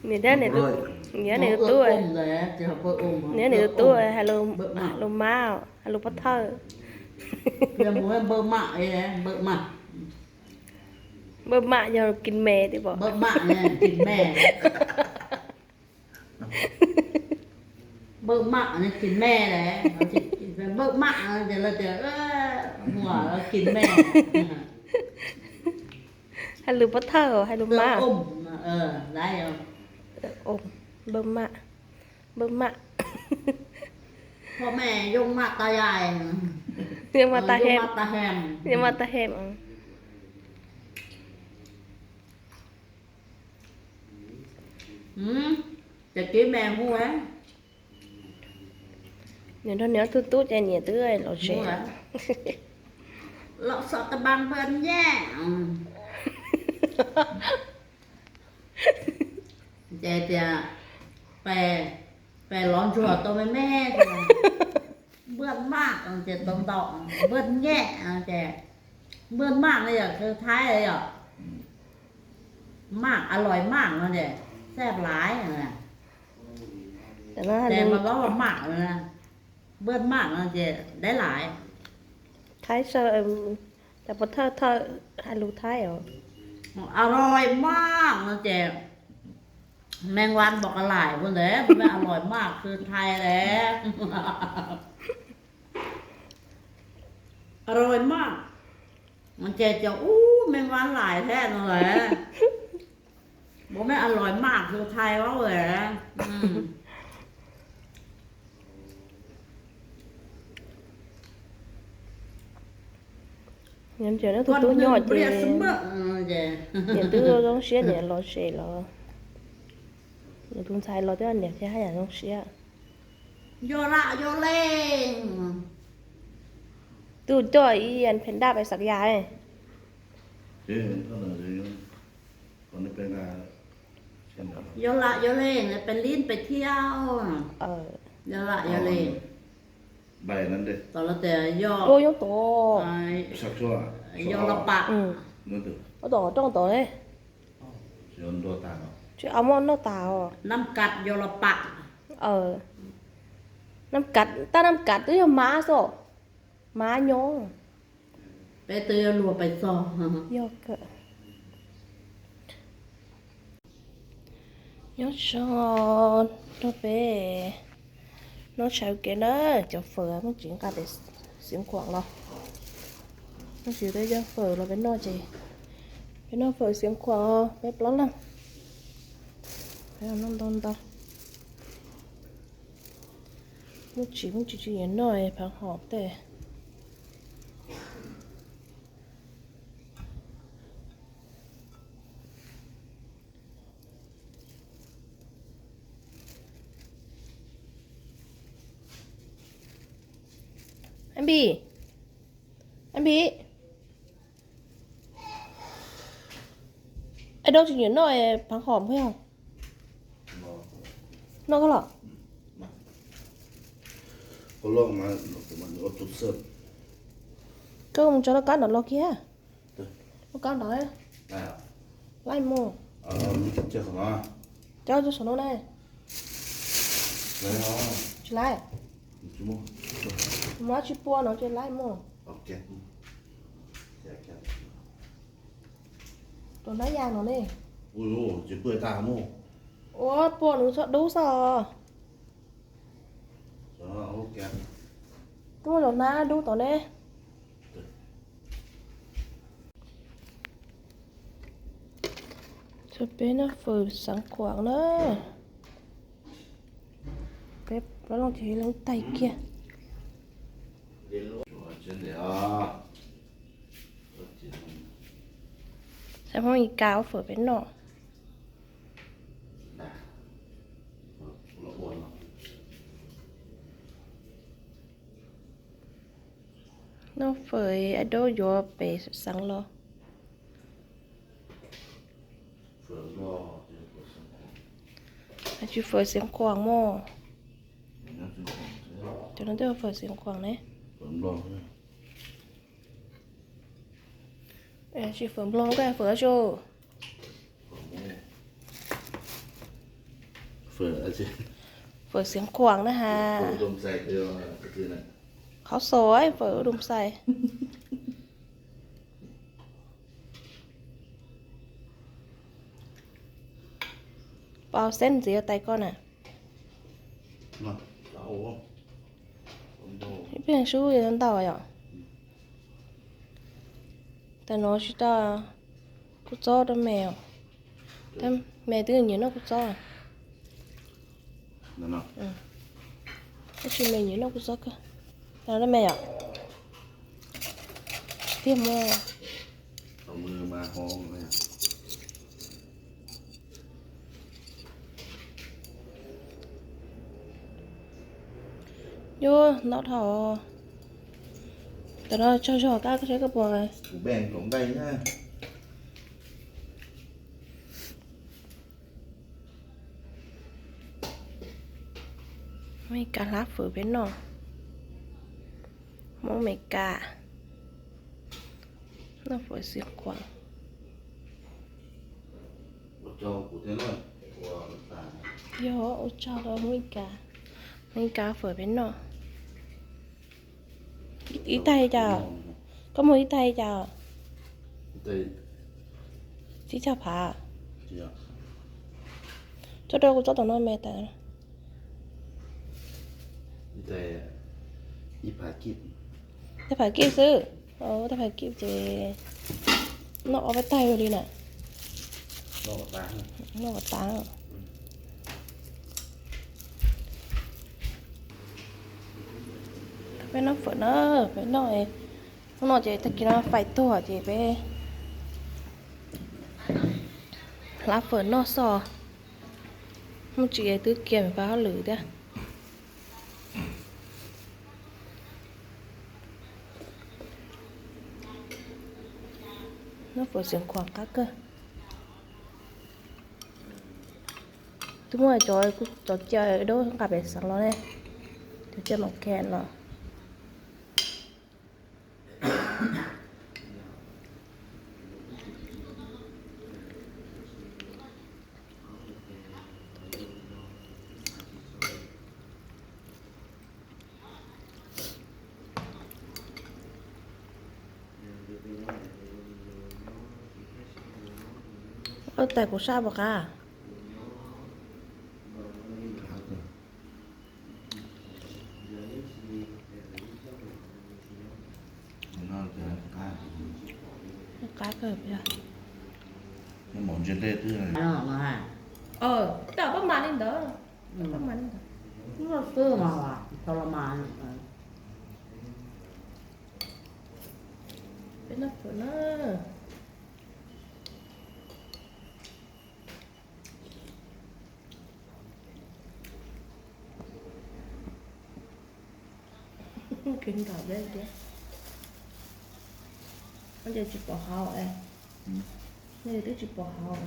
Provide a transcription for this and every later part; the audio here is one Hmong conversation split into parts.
Nws thiab nws tus tub, nws thiab nws tus tub hais lus mab, hais lus pov thawj. Npawj mam yog kis mes tiag pom. Npawj mam kis mes, npawj mam ces lawv tias muam kis mes. Hais lus pov thawj, hais lus mab. Npawj mam, npawj mam. Yoo mam tas hem, yoo mam tas hem. Ces kis mes hu, nws nrog nws ob tug tub ces nyias twb los ze, los xov tas npas npawj nyem. Ces tias pem, pem lov ntsuag tau me me, npawj mam ces tau ntau, npawj nyem ces, npawj mam no yog khw Thaib yom, mam a lois mam no ces xab laiv, ces mas lov mam, npawj mam no ces daiv laiv. Thaib, cov pov thawj thawj hais lus Thaib os. A lois mam no ces me vas npom ka lais ua ntawd, a lois mam khw Thaib le. A lois mam no ces cov ub me vas lais thiab no lawm. Ua me a lois mam khw Thaib os. Nws tus tub nyob ces nws twb zoo siab nws los ze los, nws tus ntxhais los twb niam thiab haj yam zoo siab. Yog lam yog leej, twb coj ib an phem daj pem Xav Yas. Yog lam yog leej pem lib pem thiab, yog lam yog leej. Tom lawv tias yog, yog los pam, tom rooj tod ne. Tsis au, muaj noj tas os. Nab kav yog los pam. Nab kav, tab nab kav twb yog mab xwb, mab nyob. Peb twb yuav luag pais txog. Yog kawg. Nyob zoo, rau peb noj tshais ua ke na, cov fawm Muaj Tsis nqa pem Xiav Khuam los. Muaj Tsis twb coj fawm los peb noj ces, peb noj fawm Xiav Khuam peb plaub leeg. Peb noj ntau ntau. Muaj Tsis, Muaj Tsis tsis nyiam noj phaj hom tej. Ab Npis, Ab Npis, Ab Dau tsis nyiam noj phaj hom puas yog? Noj koj los? Koj mus tso lauj kab ntawd los kiag. Lauj kab ntawd. Laib mus. Cov saum no ne. Tsis laib. Mus tsis pua no ces laib mus. Tus nab ya no ne. Ua pua nws txhob dub xwb. Twb muaj zaus hnab dub tod ne. Peb noj fawm Xeev Khuam na. Peb plaub leeg ces ib leeg ib tais kiag. Xav Hmoob Mes Kas ua fawm peb noj. Noj fawm, Ab Dau yuav pem Xeev los. Tsis fawm Xeev Khuam mog. Cov no twb fawm Xeev Khuam ne. Tsis fawm Nplog, koj fawm dab tsi? Phở Xiêng Khuảng na ha. Qhov xaus fawm u dum xais. Pau xeeb ntxiv tais koj na. Ib pliag sub ntau yom. Tam no tsis tau kuj txob rau me. Me twb nyiam noj kuj txob. Tab sis me nyiam noj kuj txob kawg. Tam no me yom. Tiag muaj. Yuav noj dhau. Tam no tsaug zog kab koj saib koj puas. Meskas hlab fawm peb noj. Hmoob Meskas noj fawm Xiêng Khuảng. Yog ua tsaug rau Hmoob Meskas, Hmoob Meskas fawm peb noj. Ib tais li cas? Koj muag ib tais li cas? Tsib caug phav. Txob rau kuv txob tom no me tas. Ib tais phav kib xwb. Ib tais phav kib ces noj ob peb tais li na. Noj kom tas. Peb noj fawm na, peb noj. Hnub no ces tag kis no fais tuag ces peb hlab fawm noj xwb. Hnub tsis twb kiag pab hauj lwm thiab. Noj fawm Xiêng Khuảng qab kawg. Twb muaj cov, cov cia dab nqa pem xeev los ne, cov cia mas khe los. Ua tais kuv sab puas qab? Qab kawg. Tab pab mas li ntawd, pab mas li ntawd. Xwb mas tau los mas. Peb noj fawm na. Kev nkaum deb tiag. Ces tsis pom hauv es, nej twb tsis pom hauv.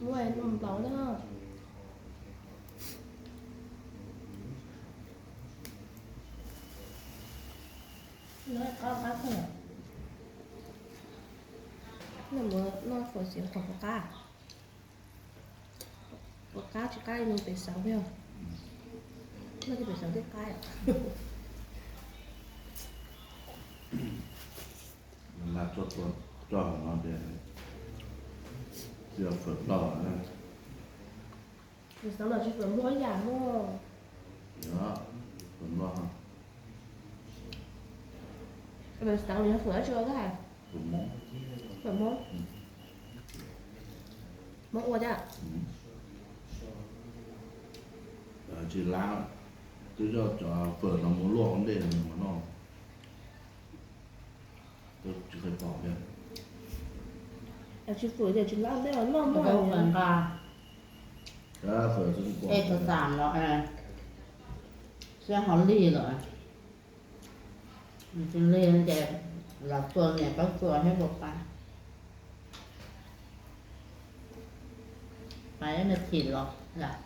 Muaj npau na. Noj qab, noj fawm Xiêng Khuảng puas qab? Puas qab tsis qab li pem xeev thiab? Noj li pem xeev thiaj qab. Mas tso, tso hauv no ces tsis yog fawm Nplog. Pem xeev los tsis fawm Nplog ib yam na. Fawm Nplog. Pem xeev yog fawm dab tsi ua thiab hais? Fawm Hmoob. Hmoob ua thiab. Tsis lab, twb yog cov fawm no mus luaj ua ntej no noj. Tsis qhia pom thiab. Tsis fawm ces tsis lab ua ntej los noj muaj nqa. Ej, tus xam los siab ho lig lawm. Tsis lig ces los txua niam pab txua thiab puas qab. Pais ib me chim los lawm.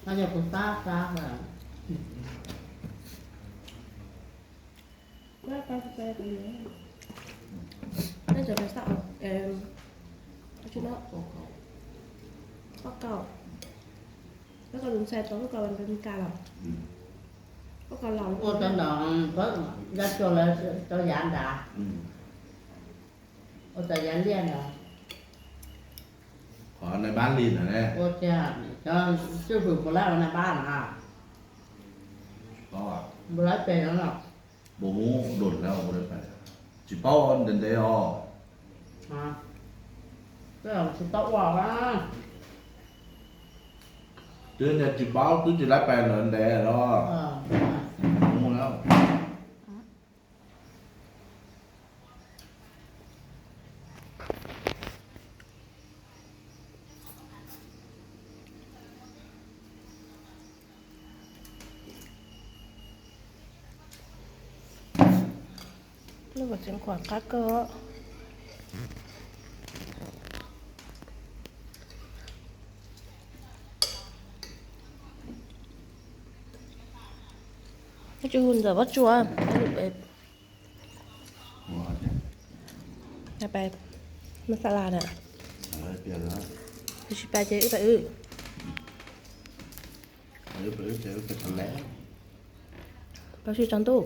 No yog kuv tab tab. Ua tau nto, ya cuag lawv tau yav nrad, ua tau yav liaj nrad. Qhov nais npab li ntawd ne. Ua tiag, cov tswj hwm puas lab ua nais npab na? Puas lab pem no los? Puas hub dua lawm, tsis paub ntev ntev os. Tsis paub ua. Twb tsis paub, twb tsis lab pem ntev ntev los. Lub kua txeev khuam qab kawg. Tsis hu ntxawm pob tsuas. Masala na. Tsis pab ces wb pab wb. Pab sib tso ntuj.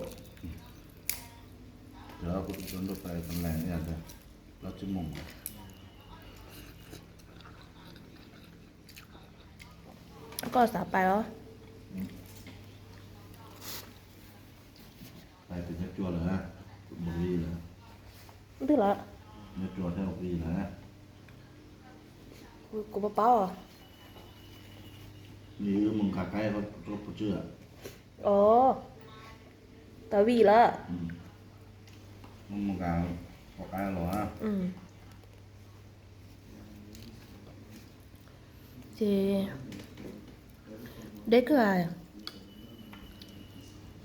Koj xav pais os? Pais tus nyob Cua lawm, Mus Li lawm. Twg lawm? Nyob Cua thiab Mus Li lawm. Kuv puas paub os? Nws wb mus nqa qaib rau puas tswj. Os, tau vij lawm. Mus nqa qaib los. Ces deb kawg.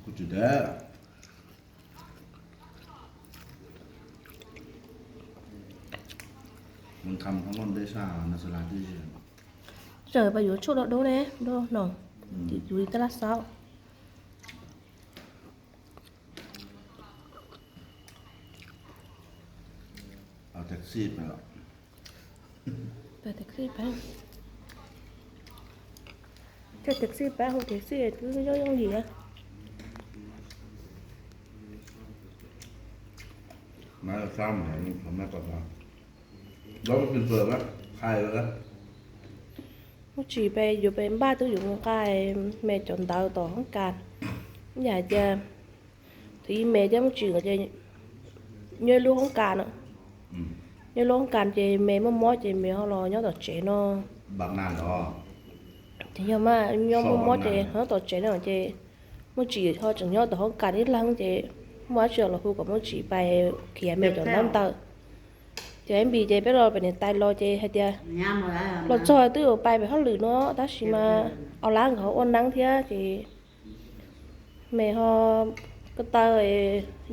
Kuv tsis deb. Txawm pais yuav tshuaj dab dub ne, dub no, yus li tab laj xaub. Thiab taxi pab hu taxi twb yooj yooj yim. Muab tsis pais yuav pais npaj twb yuav mus nqa me cov ntawv tom hoob kas. Yam hais tias thaum ub me thiab Muaj Tsim nkawd ces nyob lub hoob kas no, nyob lub hoob kas ces me muaj mob ces me ho los nyob tom tsev no. Ces yog mas nyob muaj mob ces nyob tom tsev no ces Muaj Tsim ho tseem nyob tom hoob kas ib leeg ces muaj dab tsi los hu kom Muaj Tsim pais khiav me cov ntaub ntawv. Ces ib ntsis ces peb los pem niam tais los ces hais tias los txog twb yuav pais pem hauj lwm no tab sis mas au lab nkawd ho ua neeb thiab ces me ho ko taw,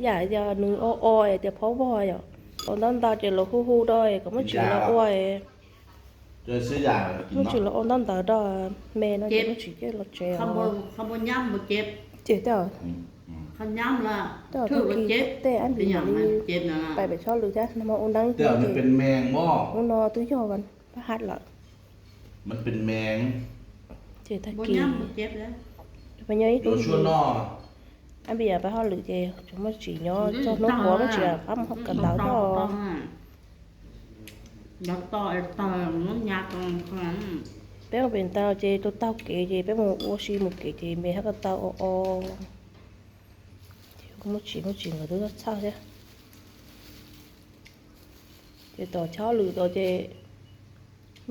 yam tias nws o o tias phob vog yom, ua ntaub ntawv ces los hu hu rau kom Muaj Tsim los ua, Muaj Tsim los ua ntaub ntawv rau me no ces Muaj Tsim thiaj los tsev. Ces tej tug kis tej ab npis mam li pais pem hauj lwm thiab no mas ua neeb ces hnub no twb yog pab has lawm. Ces tag kis peb nyob ib hnub, ab npis pais hauj lwm ces tsuas Muaj Tsim nyob txog hnub puav Muaj Tsim rov qab mus hauj kawm ntawv thiab. Peb mus pem ntawd ces tus taug kev ces peb mus ua si mus kev ces me hab ko taw o o. Ces Muaj Tsim, Muaj Tsim nkawd twb txhawj thiab. Ces tom chob hauj lwm tod ces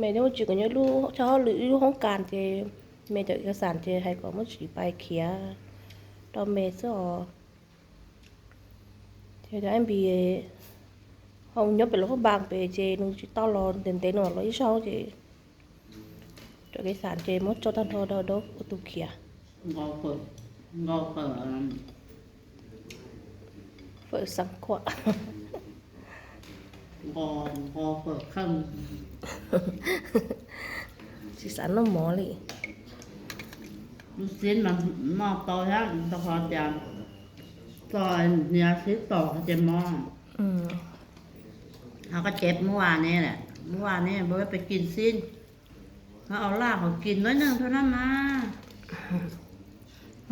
me thiab Muaj Tsim nkawd nyob lub chob hauj lwm ib lub hoob kas ces me cov ib kas xam ces hais kom Muaj Tsim pais khiav rau me xwb os. Ces cov ab npis ho nyob pem lub hoob kas pem ces nws tsis tau los ntev ntev no los ib zaug ces cov kev xam ces muab tso tag nrho rau Daub ua tus khiav. Fawm xeev khuam. Tsis xav noj mov li. Lub xib mas noj tau thiab, rau qhov tias txo hniav xib txos ces mov. Ho koj cev muab vaj ne, muab vaj ne, npau peb kis xib, ho au laj hauv kis nab neeg thaj nab mas.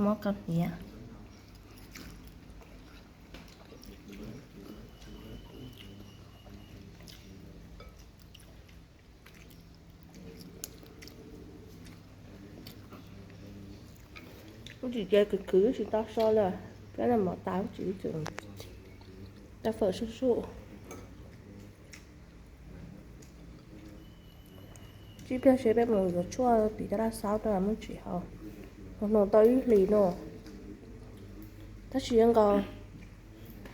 Muab koj hniav. Lub tsis ces kwv kwv tsis tau so li, peb noj mov tas lub tsis, tau fawm suj suj. Tsib pliag seb peb mus yuav tshuaj tim cov laj xaub rau muaj tsis haus, mus hnoos tau ib hlis no. Tab sis yuav nkaus,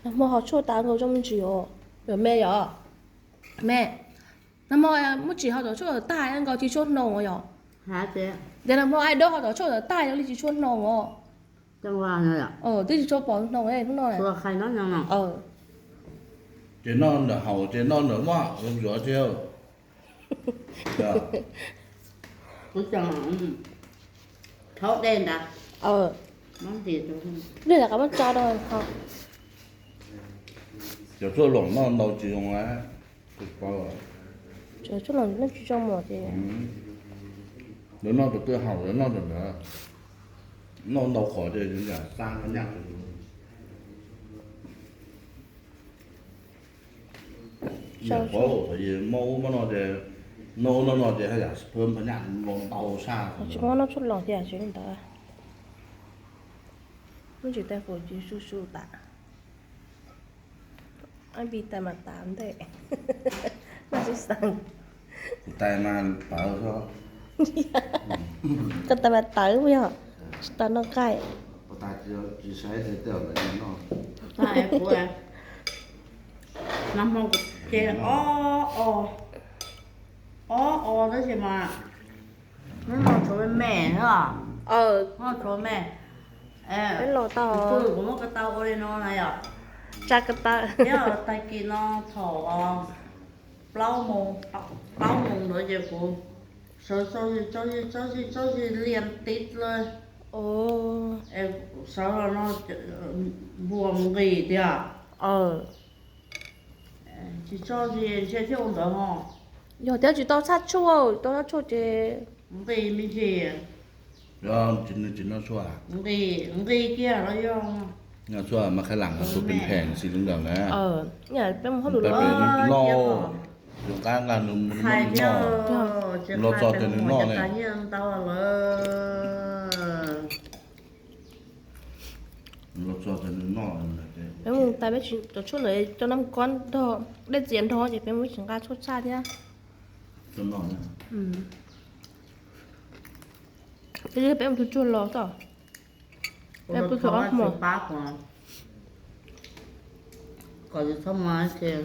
nag hmo haus tshuaj tas nkaus zoo me ntsis os. Yog me yom, me, nag hmo muaj tsis haus cov tshuaj tag nkaus tsis tshua hnoos yom. Ces nag hmo ai dab haus cov tshuaj tag yog li tsis tshua hnoos os. Twb tsis tshua pom hnoos hnub no. Ces noj ntawm haus ces noj ntawm maj yuav tiag. Thaub dej ntag. Dej qab muab tso rau. Cov tshuaj loos noj ntau tsis zoo. Cov tshuaj loos noj tsis zoo mos ces lawv noj tus twg haus lawv noj tus ntawd. Noj ntau qhov ces yam xa phab nyaj. Yam qhuav los txawm yog mob ub mob no ces, noj ub noj no ces haj yam phab nyaj los ntau saj. Tsis muab noj tshuaj loos ces tsis li ntawd. Muab tsis tau fum ces su su tas. Ab npis tais mas tav ntej. Noj tsis xav. Kuv tais mas tawv xwb. Koj tais mas tawv puas yog? Tsis tau noj nqaij. Nag hmo ces ob o, ob o tab sis mas hnub no tshuav me me xwb. Hnub no tshuav me. Peb los tau, kuv muab ko taw ua li no na yom. Tsa ko taw. Thiab tag kis no thaum plaub moos, plaub moos ntawd ces kuv sawv txog zis txog zis txog zis txog zis lias tiv lawm. Sawv los no npuas nqis tiag. Tsis txog zis ntshe thiaj ua ntawd ho. Yog thiab tsis tau txhaj tshuaj, tau txhaj tshuaj ces nqis me ntsis. Nws tsis noj tshuaj, nqis kiag los yog. Noj tshuaj mas khaib lam tus pem phem xis li ntawd na. Peb mus hauj lwm los, noj, yus qab nqa nws mus noj, los txog ces nws noj ne. Los txog ces nws noj. Peb mus tas peb tsis, cov tshuaj ntawd cov nab kob nrog dej txias nrog ces peb mus tsis nqa tshuaj txhaj thiab. Peb mus tsuag tsuag los tau. Peb pw tau ob hmos. Kom tsis txhob mus ces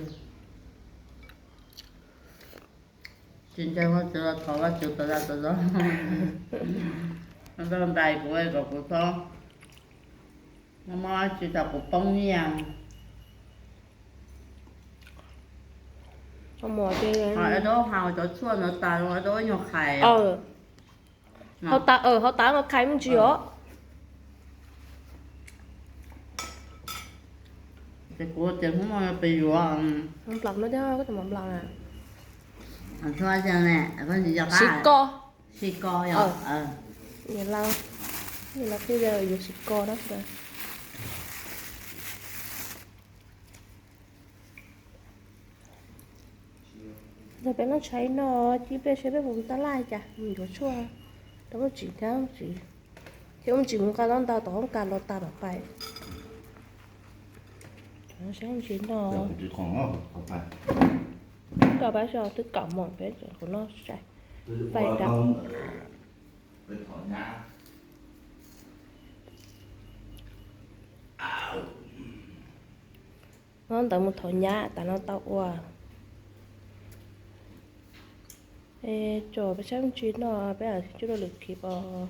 tsis ntshai, Vajtswv los thov Vajtswv tas zog tas zog. Nrog ntais kuv kom kuv txhob, no tsis tas kuv poob nyiaj. Ho dab haus cov tshuaj ntawd tas, dab nyuag qhais. Hauv tav, hauv tav no khais me ntsis os. Ces kuv tias hnub no pes yuav nplaum no thiab, koj tus mov nplaum na. Siv ko, siv ko yog, niam laus, niam laus thiaj yuav siv ko no. Yog peb noj tshais no, cia peb seb peb puas tab laj cas mus yuav tshuaj rau Muaj Tsim thiab, Muaj Tsim, thiab Muaj Tsim mus nqa zaub ntau tom hoob kas los tag mam pais. Saib Muaj Tsim no, rau pab so twb kaum moos peb kuv noj sai pais rau. No ntawd mus thov nyab tas no tau ua. Tso peb saib Muaj Tsim no, peb cuj rau lwm clip os.